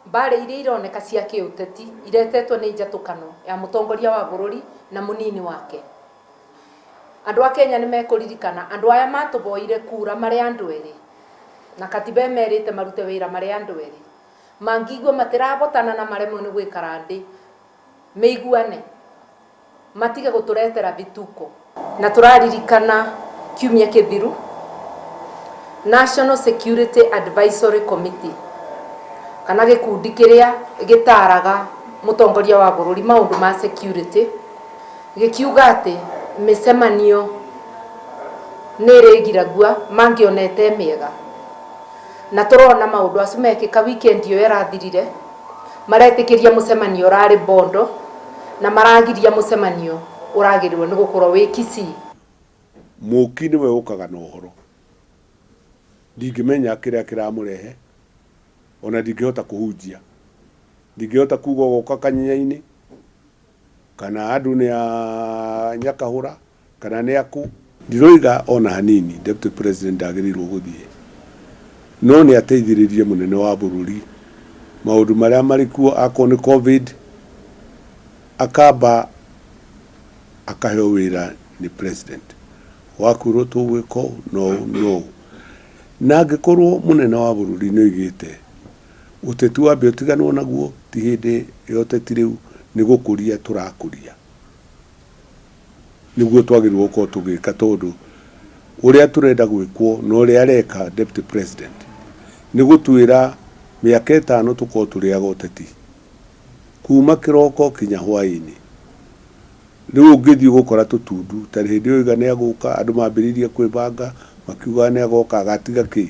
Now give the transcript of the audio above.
Mbara iria ironeka cia kĩũteti iretetwo nĩ njatũkano ya mũtongoria wa bũrũri na mũnini wake. Andũ a Kenya nĩ mekũririkana andũ aya matũboire kura marĩ andũ erĩ na katiba ĩmerĩte marute wĩra marĩ andũ erĩ. Mangĩigua matirabotana na maremwo nĩ gwĩkara ndĩ meiguane matige gũtũretera vituko. Na tũraririkana kiumia kĩthiru National Security Advisory Committee kana gĩkundi kĩrĩa gĩtaraga mũtongoria wa bũrũri maũndũ ma security gĩkiuga atĩ mĩcemanio nĩ ĩrĩgiragua mangĩonete mĩega. Na tũrona maũndũ acu mekĩka weekend ĩyo ĩrathirire, maretĩkĩria mũcemanio ũrarĩ Bondo na maragiria mũcemanio ũragĩrĩirwo nĩ gũkorwo wĩ Kisii. Mũũki nĩwe ũkaga na ũhoro. Ndingĩmenya kĩrĩa kĩramũrehe, ona ndingĩhota kũhunjia. Ndingĩhota kuga ũgoka kanyenya-inĩ, kana andũ nĩ a Nyakahũra, kana nĩ akũ. Ndiroiga ona hanini Deputy President ndagĩrĩirwo gũthiĩ, no nĩ ateithĩrĩrie mũnene wa bũrũri maũndũ marĩa marĩ kuo, akorwo nĩ Covid, akamba akaheo wĩra nĩ President wakwĩrwo tũgwĩka ũũ na ũũ na ũũ. Na angĩkorwo mũnene wa bũrũri nĩ oigĩte ũteti wambe ũtiganwo naguo, ti hĩndĩ ya ũteti rĩu nĩ gũkũria tũrakũria. Nĩguo twagĩrĩirwo gũkorwo tũgĩka tondũ ũrĩa tũrenda gwĩkwo na ũrĩa areka Deputy President nĩ gũtwĩra mĩaka ĩtano tũkorwo tũrĩaga ũteti kuma kĩroko kinya hwaĩ-inĩ. Rĩu ũngĩthiĩ ũgũkora tũtundu, ta hĩndĩ ĩyo oiga nĩ egũka, andũ mambĩrĩirie kwĩbanga makiugaga nĩ agoka agatiga kĩ.